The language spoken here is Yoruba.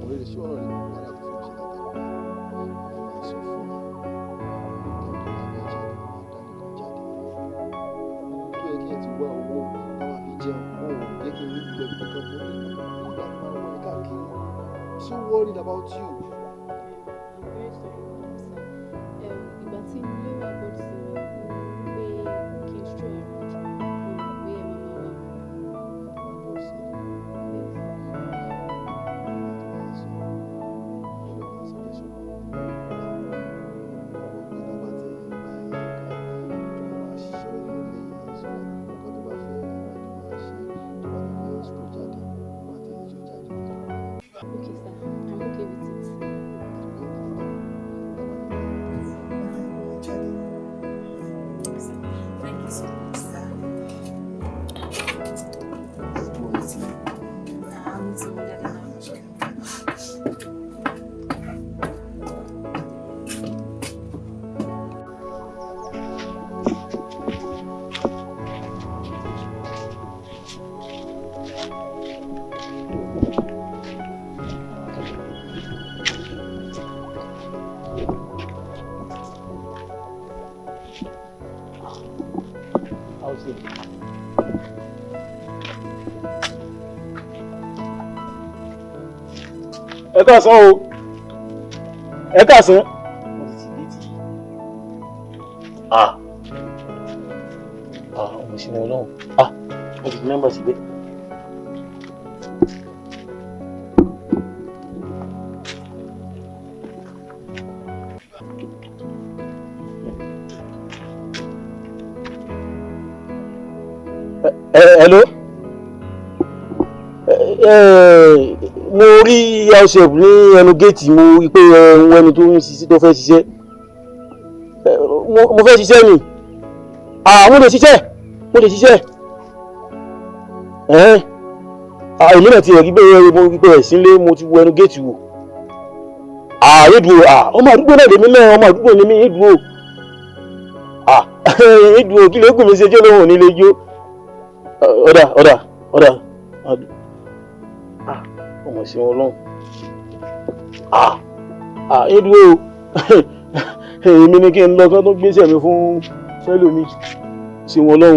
Ọ̀rẹ́, ṣé ọ̀rọ̀ rẹ̀ wà láti fi ṣe látàrí mo máa sọ fún ẹ tó tó bá fẹ́ jáde, máa dá nìkan jáde. Tó yẹ kí ẹ ti wá owó ká máa fi jẹun, ó ò jẹ́ kí n rí gbogbo ẹbí kankan fún mi nígbà tí máa ń wọ ẹ káàkiri. I'm so worried about you. I'm very sorry about that, sir. Ìgbà tí mo lérò abroad sí mi, mo rò pé kí n stroll around. Mi ò mọ̀ pé ẹ máa máa wá. Bọ́ sí i. Bẹ́ẹ̀. Okay, sir. I'm okay with it. Thank you so much, sir. I'm so glad now. How's it? Ẹ káàsán o, ẹ káàsán. Mo ti ti géètì yìí. Ah ah, mo ṣe wọn náà. Ah, mo ti fi nọ́mbà síbẹ̀. Ẹ hello. Ẹ mo rí house help ní ẹnu géètì, mo rí pé ẹ ń wẹ́ni tó ń ṣiṣẹ́, tó fẹ́ ṣiṣẹ́. Mo fẹ́ ṣiṣẹ́ ni. Ah, mo lè ṣiṣẹ́, mo lè ṣiṣẹ́. Ẹ̀hẹ́n, ah, èmi náà ti rí bẹ́ẹ̀, mo rí pé ẹ̀ sílé, mo ti wo ẹnu géètì wò. Ah, yédùn o. Ah, ọmọ àdúgbò náà lèmi náà, ọmọ àdúgbò ni mí. Yédùn o. Ah, yédùn o. Kí lè gùn mi ṣe jẹ́ lóhùn ò ní lè jó. Ọ̀dà ọ̀dà ọ̀dà. Ah, ọmọ sí wọn lọ́hùn. Ah ah, yédùn o. Èmi ni kí n lọ kán tó gbéṣẹ́ mi fún fẹ́lòmíì sí wọn lọ́hùn.